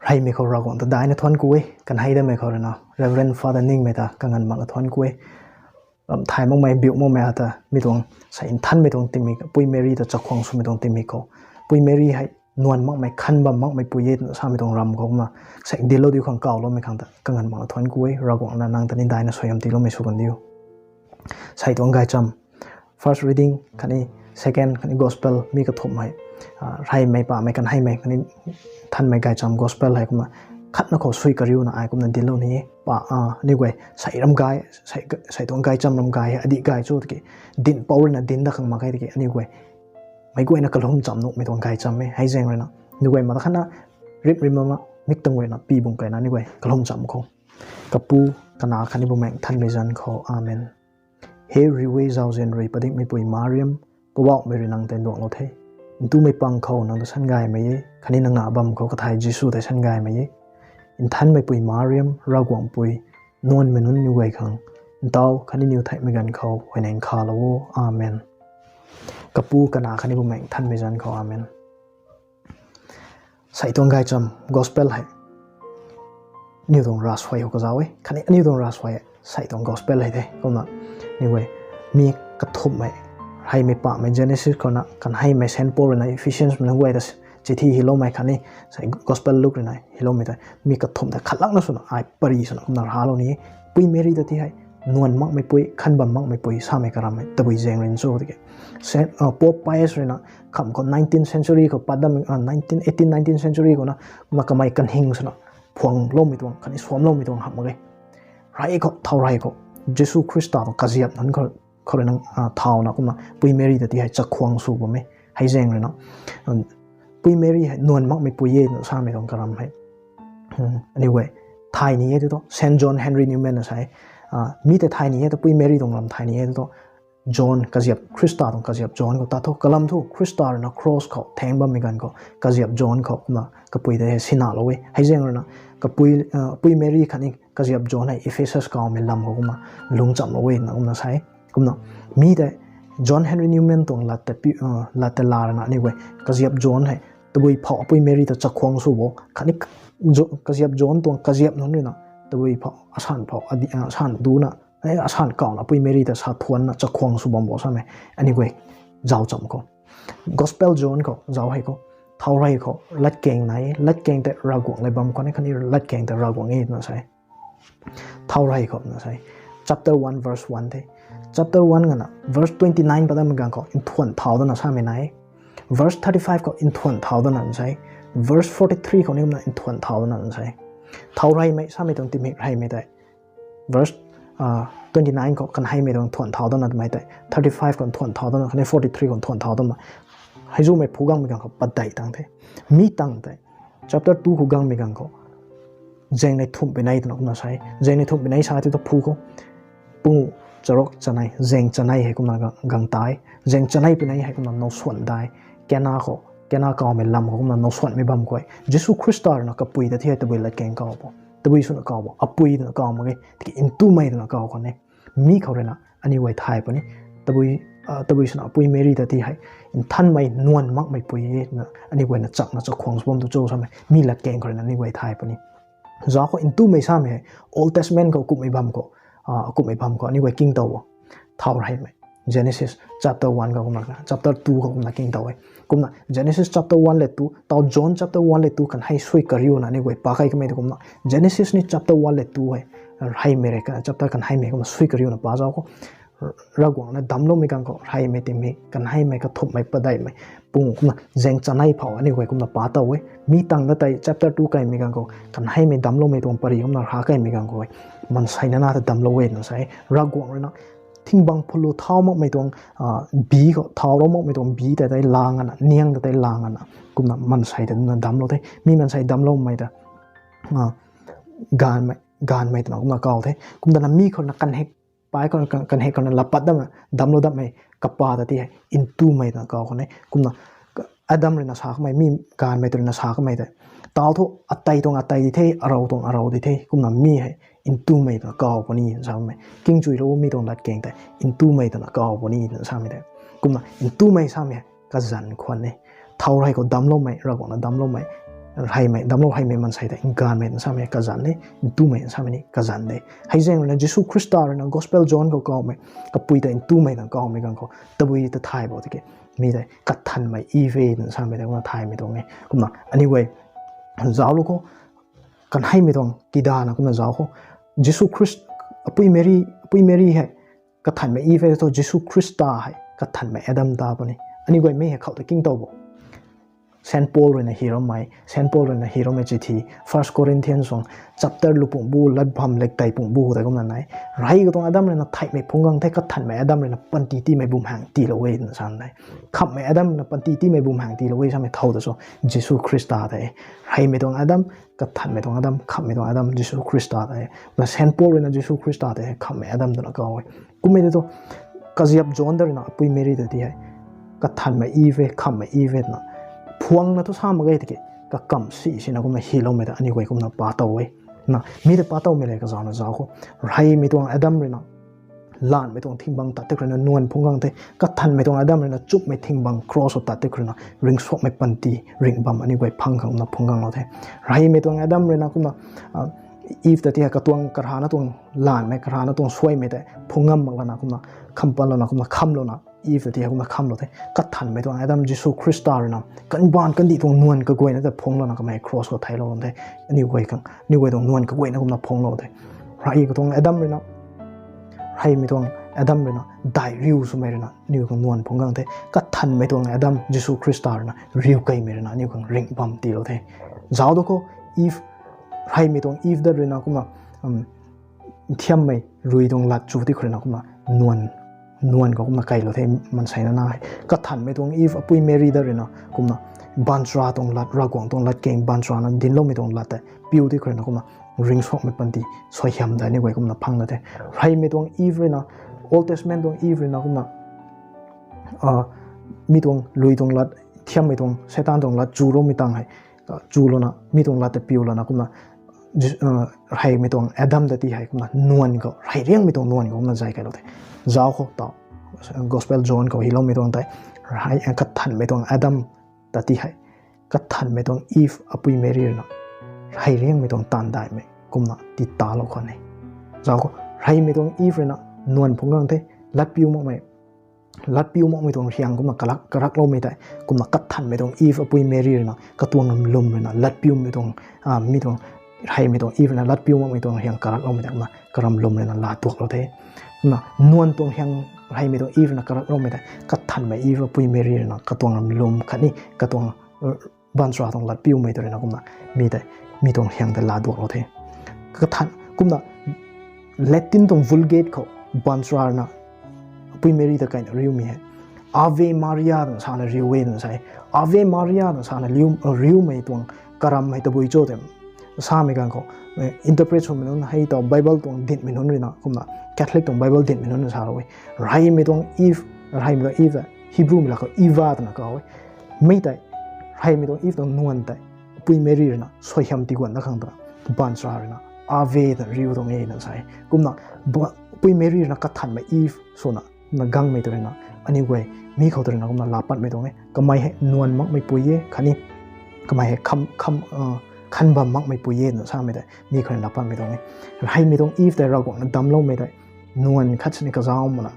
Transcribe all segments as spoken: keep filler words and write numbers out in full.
Hei mei khou Ravguangc ta daina thuan ku e, kan hei da mei khou rui na Reverend Father Ningmei ta kanganv mak na thuan ku e. Ram thay makmei, biu makmei ata mi tuang, sa nthanmei tuang tingmik, Pui Mary ta chakhwang swmei tuang tingmik khou, Pui Mary hei nuan makmei, khan bam makmei pui e twna samei tuang ram khou kumna, sa dinclou diu khang kawloumei khang ta kanganv mak na thuan ku e. Ravguangc na nang ta ni daina suaihiam tiiloumei sw kan diu. Sei tuang gaychamv, first reading khatni second khatni gospel mi kathumh hei, ah, reymei pamei kan heimei khatni nthanmei gaychamv gospel hei kumna khatna khou sui kariuna ai kumna dinclou ni e. Pa, ah, aniu guay sei ram gay, sei, sei tuang gaychamv ram gay hei adih gay cho tiki, dinc pou ruina dinc dat khang mak khe tiki aniu guay meic guayna kalum cham nuhmei tuang gaychamv e. Hei zaeng ruina aniu guay mata khatna rimh rimh mama mik tuang ruina pi bung kaina aniu guay kalum cham khou. Kapu, Kanac khatni Bumaengh Nthanmei zanc khou. Amen. He riu e zauzian rui padikmeipui Mariam, Poubauhmei rui nang tei nduanglou the. Ntumei pang khou nang ta sangaymei e, khatni nang na bam khou kathai Jisu tei sangaymei e. Nthanmeipui Mariam, Ravguangc pui, nuanmei nunc niw guay khang, ntau khatni niw theihmei ganv khou huayney nkhavlou o. Amen. Kapu, Kanac khatni Bumaengh Nthanmei zanc khou. Amen. Sei tuang gaychamv gospel hei aniu tuang ravsuai khou kazauh e, khatni aniu tuang ravsuai sei tuang gospel hei the. Kumna aniu guay mi kathumhmei, reymei pamei Genesis khouna kan heimei Saint Paul ruina Ephesians mei nunc guay ta chithi hyloumei khatni sei Gospel Luke ruina hyloumei tei mi kathumh tei khatlakna swna ai pary swna kumna raclou ni e. Pui Mary ta ti hei nuan makmei pui, khan bam makmei pui samei karam hei tabui zaeng rui cho tiki, Saint, uh, Pope Pius ruina kham khou nineteenth century khou pat dam, uh, nineteen, eighteen, nineteenth century khouna, kumna kamei kanhing swna phuangloumei tuang khatni suamloumei tuang hamh mak e. Rey khou, thau rey khou Jisu Khrista tuang kaziap nunc khou, khou rui nang, ah, thauna kumna Pui Mary ta ti hei chakhwang sw bam e. Hei zaeng ruina, um, Pui Mary hei nuan makmei pui e twna samei tuang karam hei, hmm, aniu guay thay ni e tu thu, Saint John Henry Newman na sa e, ah, mi tei thay ni e tu, Pui Mary tuang lam thay ni e tu thu, John kaziap, Khrista tuang kaziap John khou tat tho, kalam thu Khrista ruina cross khou theng bammei ganv khou kaziap John khou kumna kapui tei hei sinalou e. Hei zaeng ruina kapui, ah, Pui Mary khatni kaziap John hei Ephesus kawmei lam khou kumna lungc chamlou e na kumna sa e. Kumna mi tei John Henry Newman tuang lat tei pi, ah, lat tei la ruina aniu guay kaziap John hei tabui phou Pui Mary ta chakhwang sw bo khatni Jo-, kaziap John tuang kaziap nunc ruina tabui phou asan phou adi, ah, asan duna, eh, asan kawna Pui Mary ta sa thuanna chakhwang sw bam bo samei aniu guay zauc cham khou. Gospel John khou zauc hei khou, thau rey khou latkaeng nai e, latkaeng tei Ravguangc le bam khwan e khatni latkaeng tei Ravguangc e twna sa e. Thau rey khou na sa e. Chapter one verse one the. Chapter one ngana verse twenty nine pat dammei ganv khou nthuan thau dana samei nai e. Verse thirty five khou nthuan thau dana sa e. Verse forty three khou ni kumna nthuan thau dana sa e. Thau reymei samei tuang tingmik reymei tei verse, ah, twenty nine khou kan heimei tuang nthuan thau dana twmei tei, thirty five khou nthuan thau dana, khatni forty three khou nthuan thau dana, hei zumei phu gangmei ganv khou padeih tang the. Mi tang tei chapter two khou gangmei ganv khou zaengnei thumh pui nei twna kumna sa e. Zaengnei thumh pui nei sa ti thu phu khou pungu, charuk, chanei, zaeng chanei hei kumna gang, gang tai. Zaeng chanei pui nei hei kumna now suan dai. Kana khou, Kana kawmei lam khou kumna now suanmei bam khou e, Jisu Khrista ruina kapui ta ti hei tabui latkaeng kaw bo, tabui swna kaw bo, apui twna kaw mak ge, tiki ntumei twna kaw khwan e. Mi khou ruina aniu guay thay puni. Tabui, ah, tabui swna Pui Mary ta ti hei nthanmei nuan makmei pui e na aniu guayna chakna chakhwang sw bam tu cho samei mi latkaeng khou ruina aniu guay thay puni. Zauc khou ntumei samei hei Old Testament khou kumhmei bam khou, ah, kumhmei bam khou aniu guay kingtow o. Thau reymei Genesis chapter one khou kumna, chapter two khou kumna kingtow e. Kumna Genesis chapter one le two, tau John chapter one le two kan hei sui kariuna aniu guay pa kai kamei tu kumna Genesis ni chapter one le two hei reymei rei ka, chapter kan heimei kumna sui kariuna pa zauc khou Ravguangc na damcloumei ganv khou reymei tingmik, kan heimei, kathumhmei, padeihmei, pungu kumna zaeng chanei phou aniu guay kumna pa tow e. Mi tang ta tei chapter two kaimei ganv khou kan heimei damcloumei tuang pary kumna ra kaimei ganv khou e, maansei nana ta damclou e na sa e. Ravguangc ruina thingbang phulou thau makmei tuang, ah, bi khou, thau rou makmei tuang bi ta tei lang ana, niang ta tei lang ana, kumna maansei ta na damclou the. Mi maansei damcloumei ta, ah, gaanvmei, gaanvmei twna kumna kaw the. Kumtana mi khou na kan hek pai khou, kan, kan hek khou na lapat dam, damclou dammei kapa ta ti hei ntumei twna kaw khwan e. Kumna Adam ruina sa kamei, mi gaanvmei tu ruina sa kamei tei, tau thu atei tuang atei di the, arou tuang arou di the, kumna mi hei ntumei twna kaw puni sa bammei kingchuilou mi tuang latkaeng tei ntumei twna kaw puni twna samei tei. Kumna ntumei samei hei kazanc khwan e. Thau rey khou damcloumei, Ravguangc na damcloumei, Heimei, damclou heimei maansei tei nganvmei samei kazanc de, ntumei samei ni kazanc de. Hei zaeng ruina Jisu Khrista ruina Gospel John khou kawmei, kapui tei ntumei na kawmei ganv khou tabui ta thay bo tiki, mi tei kathanmei Eve na samei tei kumna thaymei tuang e. Kumna aniu guay zauclou khou, kanheimei tuang kidana kumna zauc khou, Jisu Khrist, apui Mary, apui Mary hei kathanmei Eve e thu, Jisu Khrista hei kathanmei Adam ta puni. Aniu guay mi hei khou ta king tow bo. Saint Paul ruina hiroumei, Saint Paul ruina hiroumei chithi, First Corinthians song chapter lu pung bu, lat bam lek tei pung bu tei kumna nai. Rey katuang Adam ruina theihmei phungc gang the, kathanmei Adam ruina panty tiimei bum hang tiilou e na sa nai. Khamhmei Adam ruina panty tiimei bum hang tiilou e samei thow ta so, Jisu Khrista tei. Reymei tuang Adam, kathanmei tuang Adam, khamhmei tuang Adam, Jisu Khrista tei. Na Saint Paul ruina Jisu Khrista tei khamhmei Adam twna kaw e. Kummei tei thu, kaziap John da ruina apui Mary ta ti hei kathanmei Eve, khamhmei Eve na phuangna thu sa mak ge tiki, kakamv si sina kumna hyloumei ta aniu guay kumna pa tow e. Na mi ta pa towmei le kazauna zauc khou, reymei tuang Adam ruina laanhmei tuang thingbang tat tik ruina nuan phungc gang the, kathanmei tuang Adam ruina chumhmei thingbang cross khou tat tik ruina ringcsuakmei panty ringh bam aniu guay phang khang kumna phungc ganglou the. Reymei tuang Adam ruina kumna Eve ta ti hei katuang karana tuang laanhmei, karana tuang suaimei tei phungc ngam mak lana kumna, khamh patlouna kumna khamhlouna, Eve ta ti hei kumna khamhlou the. Kathanmei tuang Adam Jisu Khrista ruina kanbaanv kandih tuang nuan kaguayna ta phungclouna kamei cross khou theilou the. Aniu guay khang, aniu guay tuang nuan kaguayna kumna phungclou the. Rey katuang Adam ruina, reymei tuang Adam ruina daih riu swmei ruina aniu khang nuan phungc gang the. Kathanmei tuang Adam Jisu Khrista ruina riu keymei ruina aniu khang ringh bam tiilou the. Zauc da khou, Eve, reymei tuang Eve da ruina kumna nthiammei rui tuang lat chu tik ruina kumna nuan, nuan khou kumna keylou the, maansei na na hei. Kathanmei tuang Eve apui Mary da ruina kumna baanchara tuang lat, Ravguangc tuang lat keng baanchara na dincloumei tuang lat tei piu tik ruina kumna ringcsuakmei panty suaihiam ta aniu guay kumna phang la the. Reymei tuang Eve ruina, Old Testament tuang Eve ruina kumna mi tuang lui tuang lat, nthiammei tuang, Satan tuang lat chuloumei tang hei chulouna, mi tuang lat ta piu lana kumna, reymei tuang Adam ta ti hei kumna nuan khou, reyriangmei tuang nuan khou kumna zay keylou the. Zauc khou ta, Gospel John khou hyloumei tuang tei, kathanmei tuang Adam ta ti hei kathanmei tuang Eve apui Mary ruina reyriangmei tuang taanv daihmei kumna ti talou khwan e. Zauc khou, reymei tuang Eve ruina nuan phungc gang the, latpiu makmei, latpiu makmei tuang riang kumna karak, karakloumei tei, kumna kathanmei tuang Eve apui Mary ruina katuang lwm ruina latpiumei tuang, mi tuang, reymei tuang Eve ruina latpiu makmei tuang riang karakloumei tei kumna karam lwm ruina laa duaklou the. Kumna nuan tuang riang, reymei tuang Eve ruina karakloumei tei kathanmei Eve apui Mary ruina katuang lwm khatni katuang baanchara tuang latpiumei tw ruina kumna mi tei, mi tuang riang tei laa duaklou the. Kathan kumna Latin tuang Vulgate khou baanchara ruina apui Mary ta kaina riumei hei Ave Maria twna sana riu e twna sa e. Ave Maria twna sana riumei tuang karam hei tabui cho tei samei ganv khou, interpret swmei nunc hei taw Bible tuang dinhmei nunc ruina kumna Catholic tuang Bible dinhmei nunc na salou e. Reymei tuang Eve, reymei tuang Eve, Hebrewmei lak khou Eva twna kaw e. Mi tei, reymei tuang Eve tuang nuan tei apui Mary ruina suaihiam tiguan dat khang twna baanchara ruina Ave twna riu tuang e na sa e. Kumna apui Mary ruina kathanmei Eve swna na gangmei tw ruina aniu guay mi khou tw ruina kumna laa patmei tuang e. Kamei hei nuan makmei pui e khatni kamei hei khan bam makmei pui e na samei tei mi khou ruina laa patmei tuang e. Reymei tuang Eve tei Ravguangc na damcloumei tei nuan khat sini kazauc mana,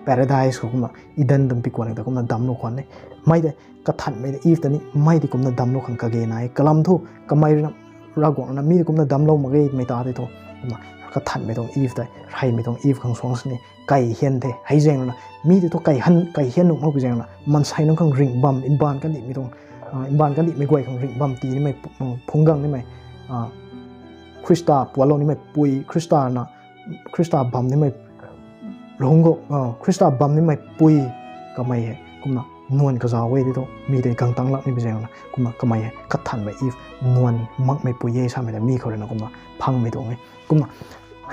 Paradise khou kumna Eden tuang pikuan ta kumna damclou khwan e. Mei tei kathanmei tei Eve ta ni mei tei kumna damclou khang kage nai e. Kalam thu kamei ruina Ravguangc na mi tei kumna damclou mak ge mei ta tei thu, kumna kathanmei tuang Eve tei reymei tuang Eve khang suang sini kai hian the. Hei zaeng ruina mi tei thu kai hian nuh makpui zaeng ruina maansei nunc khang ringh bam, mbaanv kandihmei tuang, mbaanv kandihmei guay khang ringh bam tii nimei, phungc gang nimei, Khrista puanclou nimei pui, Khrista na, Khrista bam nimei lungc khou, Khrista bam nimei pui kamei hei kumna nuan kazauc e tei thu mi tei gangtang lak nimei zaeng ruina kumna kamei hei kathanmei Eve nuan makmei pui e samei tei mi khou ruina kumna phangmei tuang e. Kumna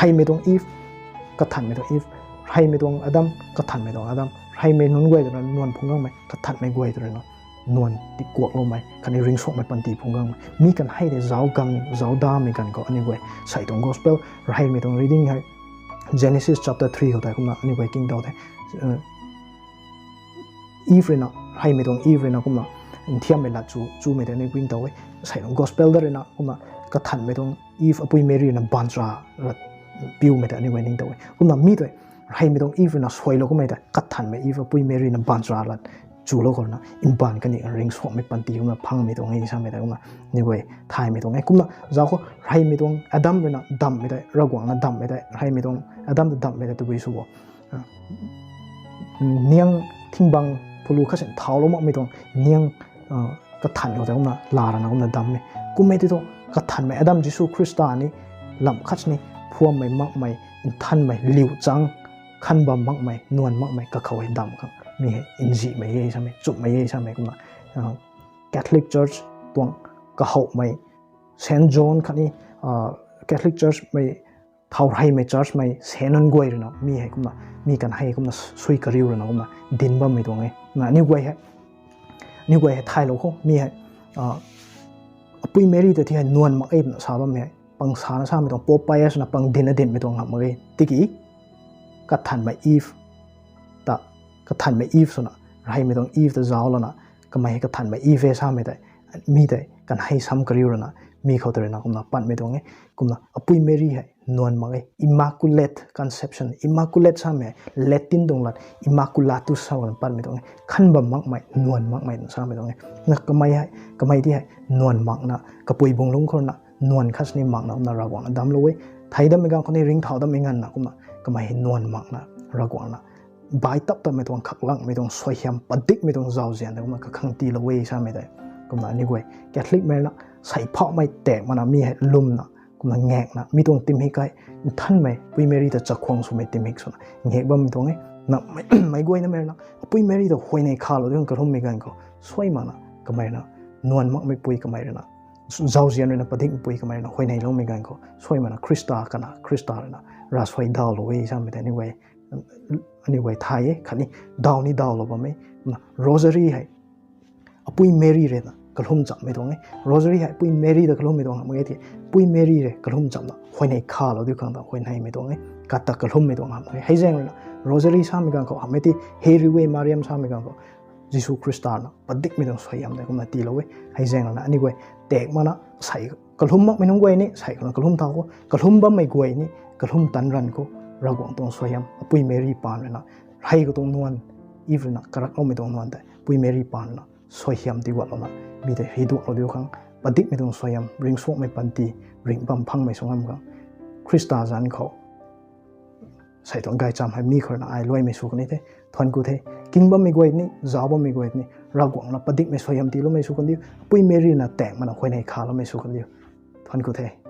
reymei tuang Eve, kathanmei tuang Eve, reymei tuang Adam, kathanmei tuang Adam, reymei nunc guay tw ruina nuan phungc gangmei, kathanmei guay tw ruina nuan tikuakloumei khatni ringcsuakmei panty phungc gangmei. Mi kan hei tei zauc gan, zauc damei ganv khou aniu guay sei tuang Gospel, reymei tuang reading hei Genesis chapter three khou tei kumna aniu guay king tow the. Eve ruina, reymei tuang Eve ruina kumna nthiammei lat chu chumei tei aniu ning tow e. Sei tuang gospel da ruina kumna kathanmei tuang Eve apui Mary na baanchara lat piumei tei aniu guay ning tow e. Kumna mi tei reymei tuang Eve ruina suailou kummei tei kathanmei Eve apui Mary na baanchara lat chulou khou ruina mbaanv kani ringcsuangmei panty kumna phangmei tuang e samei tei kumna aniu guay thaymei tuang e. Kumna zauc khou reymei tuang Adam ruina damhmei tei, Ravguangc na damhmei tei, reymei tuang Adam ta damhmei tei tabui sw bo niang thingbang pulu khat sin thaulou makmei tuang niang kathan khou tei kumna laa rana kumna dammei. Kummei tei thu kathanmei Adam Jisu Khrista ni lam khat ni phuammei makmei, nthanmei, liu chang, khan bam makmei, nuan makmei kakhou hei dam khang mi hei nzihmei e samei, chumhmei e samei kumna Catholic Church tuang kahouhmei Saint John khatni Catholic Church mei, thau reymei church mei se nunc guay ruina mi hei kumna, mi kan hei kumna sui kariu ruina kumna dinc bammei tuang e. Na aniu guay hei, aniu guay hei thaylou khou mi hei apui Mary ta thi hei nuan mak e twna sa bammei hei pang sana samei tuang Pope Pius na pang dinna dinmei tuang hamh mak e. Tiki kathanmei Eve ta, kathanmei Eve swna reymei tuang Eve ta zauc lana kamei hei kathanmei Eve e samei tei mi tei kan hei sam kariu ruina mi khou tei ruina kumna patmei tuang e. Kumna apui Mary hei nuan mak e, Immaculate Conception, Immaculate samei Latin tuang lat Immaculatus sa patmei tuang e, khan bam makmei, nuan makmei twna samei tuang e. Na kamei hei, kamei ti hei nuan makna kapui bung lungc khou ruina nuan khat sini makna kumna Ravguangc na damclou e. Thei dammei ganv khou ni ringcthau dammei nganvna kumna kamei hei nuan makna Ravguangc na bai tap tapmei tuang, khaklangmei tuang, suaihiam padikmei tuang zauzian tei kumna kakhang tiilou e samei tei kumna aniu guay Catholicmei ruina sei phauhmei tak mana mi hei lwmna kumna ngakna mi tuang timik hei nthanmei apui Mary ta chakhwang swmei timik swna ngak bammei tuang e. Na meic guaynamei ruina apui Mary ta huayney khalou di khang kalwmmei ganv khou suai makna kamei ruina nuan makmeipui kamei ruina zauzian ruina padikmeipui kamei ruina huayneyloumei ganv khou suai makna Khrista kana Khrista ruina ravsuai dawlou e samei tei aniu guay thay e. Khatni daw ni dawlou bam e. Kumna Rosary hei apui Mary ruina kalwm chammei tuang e. Rosary hei apui Mary ta kalwmmei tuang hamh mak e. Ti apui Mary rui kalwm chamna huayney khalou di khang ta huayneymei tuang e. Kata kalwmmei tuang hamh mak e. Hei zaeng ruina Rosary samei ganv khou hamh e ti, Hail Riu Mariam samei ganv khou Jisu Khrista ruina padikmei tuang suaihiam tei kumna tiilou e. Hei zaeng ruina aniu guay tak mana sei kalwm makmei nunc guay ni sei khou na kalwm thau khou, kalwm bammei guay ni kalwm tan ranv khou Ravguangc tuang suaihiam apui Mary paan ruina hei khou tuang nuan, Eve ruina karakloumei tuang nuan tei apui Mary paan ruina suaihiam tiiguatlouna mi tei hei duaklou diu khang padikmei tuang suaihiam, ringcsuangmei panty, ringc bam phangmei sw ngam khang Khrista zanc khou sei tuang gaychamv hei mi khou ruina ai luaimei sw kan ni the. Thuancku the. King bammei guay ni, zauc bammei guay ni Ravguangc na padikmei suaihiam tiiloumei sw kan diu, apui Mary na tak mana huayney khaloumei sw kan diu. Thuancku the.